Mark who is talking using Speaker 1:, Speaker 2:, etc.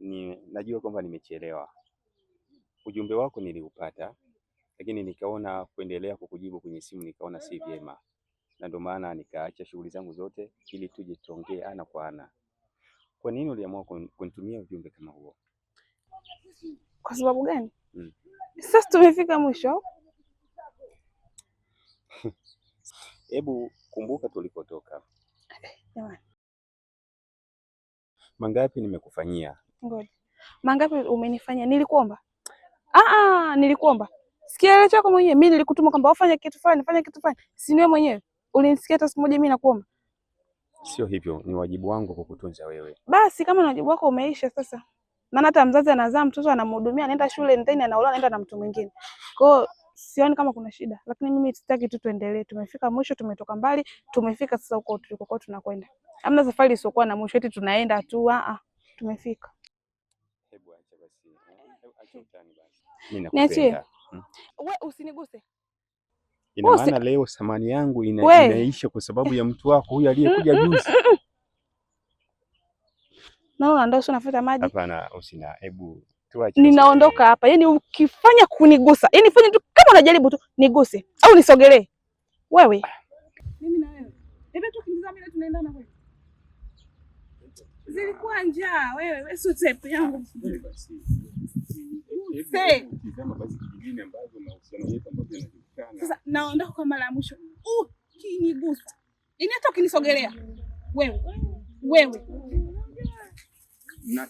Speaker 1: Ni najua kwamba nimechelewa. Ujumbe wako niliupata, lakini nikaona kuendelea kukujibu kwenye simu nikaona si vyema, na ndio maana nikaacha shughuli zangu zote ili tuje tuongee ana kwa ana. Kwa nini uliamua kunitumia ujumbe kama huo?
Speaker 2: Kwa sababu gani?
Speaker 1: Mm.
Speaker 2: Sasa tumefika mwisho.
Speaker 1: Hebu kumbuka tulikotoka.
Speaker 2: Jamani,
Speaker 1: Mangapi nimekufanyia?
Speaker 2: Ngoja. Mangapi umenifanya? Nilikuomba? Ah ah, nilikuomba. Sikia ile chako mwenyewe. Mimi nilikutuma kwamba ufanye kitu fulani, fanya kitu fulani. Si ni wewe mwenyewe? Ulinisikia hata siku moja mimi nakuomba?
Speaker 1: Sio hivyo, ni wajibu wangu kukutunza wewe.
Speaker 2: Basi kama ni wajibu wako umeisha sasa. Maana hata mzazi anazaa mtoto, anamhudumia, anaenda shule, then anaolewa, anaenda na mtu mwingine. Kwa hiyo sioni kama kuna shida, lakini mimi sitaki tu tuendelee. Tumefika mwisho, tumetoka mbali, tumefika sasa huko tulikokuwa tunakwenda. Hamna safari isiyokuwa na mwisho, eti tunaenda tu. Ah ah, tumefika.
Speaker 1: Hebu acha basi, hebu acha utani basi. Mimi
Speaker 2: Niachie.
Speaker 1: nakupenda.
Speaker 2: We usiniguse.
Speaker 1: Ina
Speaker 2: Usi-
Speaker 1: maana leo thamani yangu
Speaker 2: We.
Speaker 1: inaisha kwa sababu ya mtu wako huyu aliyekuja juzi.
Speaker 2: Naona ndio sio nafuta maji.
Speaker 1: Hapana, usina, hebu tuache.
Speaker 2: Ninaondoka hapa. Yaani ukifanya kunigusa, yaani fanya tu kama unajaribu tu niguse au nisogelee. Wewe. Mimi na wewe. Hebu tu kimtazama ile tunaendana kweli. Zilikuwa njaa wewe, wewe sio type yangu. Se.
Speaker 1: Tizama basi kijijini ambavyo mahusiano yetu ambavyo yanajulikana.
Speaker 2: Sasa naondoka kwa mara ya mwisho. Ukinigusa. Yaani hata ukinisogelea. Wewe. Wewe.
Speaker 1: Na